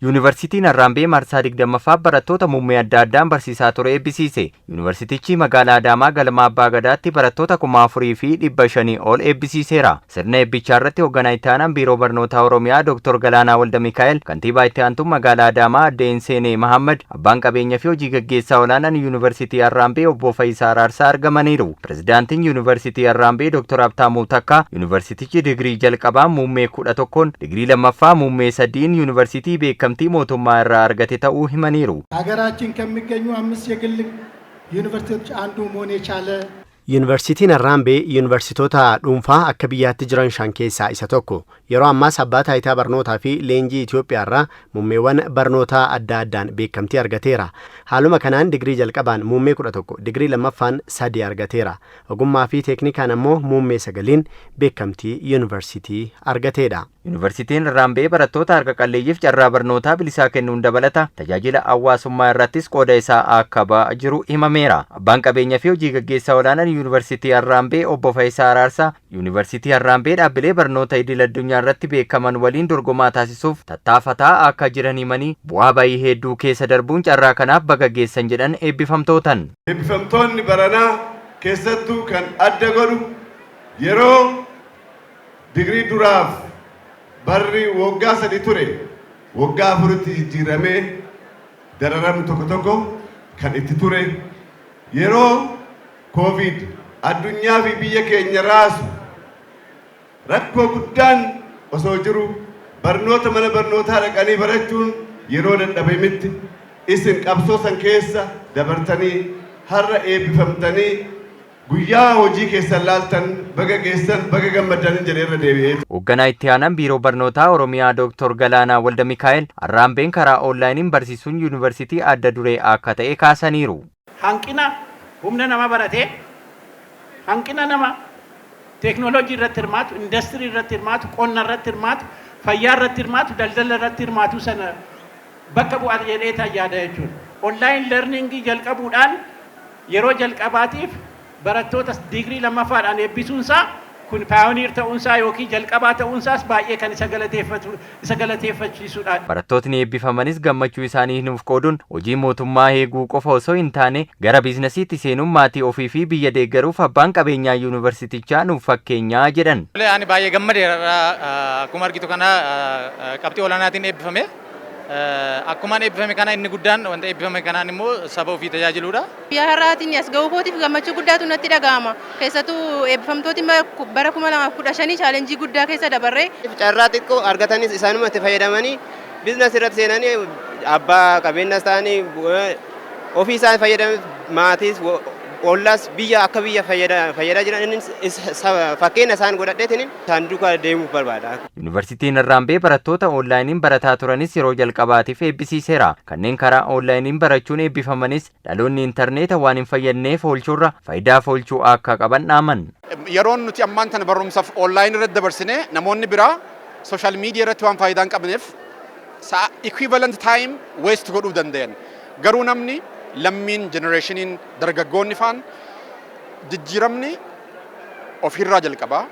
Yuunivarsiitiin Harraambee marsaa 20ffaa barattoota muummee adda addaan barsiisaa ture eebbisiise. Yuunivarsiitichi magaalaa Adaamaa galma Abbaa Gadaatti barattoota 4500 ol eebbisiiseera. Sirna eebbichaa irratti hoogganaa itti aanaan Biiroo Barnootaa Oromiyaa Dr. Galaanaa Walda Mikaa'el, kantiibaa itti aantuun magaalaa Adaamaa Aadde Inseenee Mahammad, abbaan qabeenya fi hojii gaggeessaa olaanaan Yuunivarsiitii Harraambee Obbo Fayisaa Araarsaa argamaniiru. Pirezidaantiin Yuunivarsiitii Harraambee Dr. Habtaamuu Takkaa yuunivarsiitichi digirii jalqabaa muummee 11n, digirii lammaffaa muummee sadiin yuunivarsiitii beekamtii mootummaa irraa argate ta'uu himaniiru. ሀገራችን ከሚገኙ አምስት የግል ዩኒቨርሲቲዎች አንዱ መሆን የቻለ Yuunivarsiitiin Harraambee yuunivarsiitota dhuunfaa akka biyyaatti jiran shan keessaa isa tokko. Yeroo ammaas abbaa taayitaa barnootaa fi leenjii Itoophiyaa irraa muummeewwan barnootaa adda addaan beekamtii argateera. Haaluma kanaan digirii jalqabaan muummee 11, digirii lammaffaan sadi argateera. Ogummaa fi teeknikaan ammoo muummee sagaliin beekamtii yuunivarsiitii argateedha. Yuunivarsiitiin Harraambee barattoota harka qalleeyyiif carraa barnootaa bilisaa kennuun dabalata tajaajila hawaasummaa irrattis qooda isaa akka ba'aa jiru himameera. Abbaan qabeenyaa fi hojii gaggeessaa olaanaan Yuunivarsiitii Harraambee Obbo Fayisaa Araarsaa Yuunivarsiitii Harraambee dhaabbilee barnoota idil addunyaa irratti beekaman waliin dorgomaa taasisuuf tattaafataa akka jiran himanii, bu'aa bayii hedduu keessa darbuun carraa kanaaf baga geessan jedhan eebbifamtootan. Eebbifamtoonni baranaa keessattuu kan adda godhu, yeroo digirii duraaf barri waggaa 3 ture waggaa 4tti jijjiiramee dararamni tokko tokko kan itti ture, yeroo Koovid addunyaa fi biyya keenya raasu, rakkoo guddaan osoo jiru, barnoota mana barnootaa dhaqanii barachuun yeroo dadhabeemitti, isin qabsoo san keessa dabartanii har'a eebbifamtanii guyyaa hojii keessan laaltan, baga geessan, baga gammaddan jedhee irra deebi'ee. Hoogganaa itti aanaan Biiroo Barnootaa Oromiyaa Dr. Galaanaa Walda Mikaa'el Harraambeen karaa onlaayiniin barsiisuun yuunivarsiitii adda duree akka ta'e kaasaniiru. Hanqina humna nama baratee, hanqina nama teeknooloojii irratti hirmaatu, industirii irratti hirmaatu, qonna irratti hirmaatu, fayyaa irratti hirmaatu, daldala irratti hirmaatu sana bakka bu'aa jedhee yaada jechuudha. Online learningii jalqabuudhaan yeroo jalqabaatiif barattoota digirii lammaffaadhaan eebbisuunsaa kun pioneer ta'uunsaa yookiin jalqabaa ta'uunsaas baay'ee kan isa galateeffatu, isa galateeffachiisudha. Barattootni eebbifamanis gammachuu isaanii nuuf qooduun hojii mootummaa eeguu qofa osoo hin taane gara biizinasiitti seenuun maatii ofii fi biyya deeggaruuf abbaan qabeenyaa yuunivarsiitichaa nuuf fakkeenyaa jedhan. Ani baay'ee gammadeera. Akkuma argitu kana qabxii olaanaatiin eebbifame. Akkumaan eebbifame kana, inni guddaan wanta eebbifame kanaan immoo saba ofii tajaajiluudha. Guyyaa har'aatiin as ga'uu kootiif gammachuu guddaatu natti dhaga'ama. Keessattuu eebbifamtooti bara 2015 challengeii guddaa keessa dabarree. Carraa xiqqoo argatanis isaanuma itti fayyadamanii business irratti seenanii abbaa qabeenyas ta'anii ofii isaan fayyadaman, maatiis, ollaas, biyya akka biyya fayyadaa jiran, inni fakkeenya isaan godhadheetiin isaan duukaa deemuuf barbaada. Yuunivarsiitiin Harraambee barattoota onlaayiniin barataa turanis yeroo jalqabaatiif eebbisiiseera. Kanneen karaa onlaayiniin barachuun eebbifamanis dhaloonni intarneeta waan hin fayyadneef oolchuurra faayidaaf oolchuu akka qaban dhaaman. Yeroon nuti ammaan tana barumsaaf online irratti dabarsine, namoonni biraa social media irratti waan faayidaa hin qabneef sa'a equivalent time waste godhuu danda'an. Garuu namni lammiin generationiin dargaggoonni faan jijjiiramni ofirraa jalqabaa.